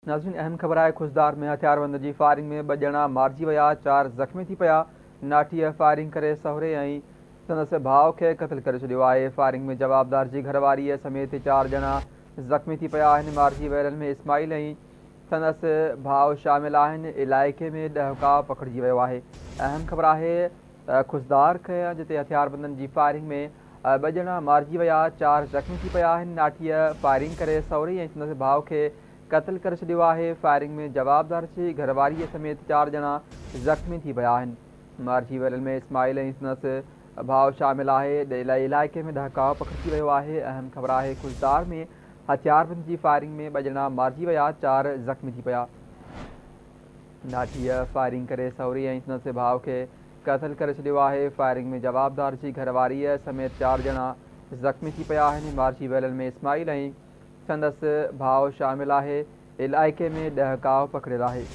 ناظرين اهم خبر آهي خضدار ۾ هٿياربند جي فائرنگ ۾ ٻه ڄڻا مارجي ويا، 4 زخمي ٿي پيا. ناٺيء فائرنگ ڪري سهري ۽ سندس ڀاء کي قتل ڪري ڇڏيو آهي. فائرنگ ۾ جوابدار جي گهرواريء سميت 4 ڄڻا زخمي ٿي پيا آهن. مارجي ويلن ۾ اسماعيل ۽ سندس ڀاء شامل آهن. علائقي ۾ ڏهڪاء پکڙجي ويو آهي. اهم خبر آهي خضدار کان جتي هٿياربندن جي فائرنگ ۾ ٻه ڄڻا مارجي ويا، 4 زخمي ٿي پيا آهن. ناٺيء فائرنگ ڪري سهري ۽ سندس ڀاء کي قتل ڪري ڇڏيو آهي. فائرنگ ۾ جوابدار جي گهرواريء سميت 4 ڄڻا زخمي ٿي پيا آهن. مارجي ويلن ۾ اسماعيل ۽ سندس ڀاء شامل آهي. علائقي ۾ ڏهڪاء پکڙجي ويو آهي. اهم خبر آهي خضدار ۾ هٿياربند جي فائرنگ ۾ ٻه ڄڻا مارجي ويا، 4 زخمي ٿي پيا. ناٺيء فائرنگ ڪري سهري ۽ سندس ڀاء کي قتل ڪري ڇڏيو آهي. فائرنگ ۾ جوابدار جي گهرواريء سميت 4 ڄڻا زخمي ٿي پيا آهن. مارجي ويلن ۾ اسماعيل ۽ سندس ڀاء شامل آهي. علائقي ۾ ڏهڪاء پکڙيل آهي.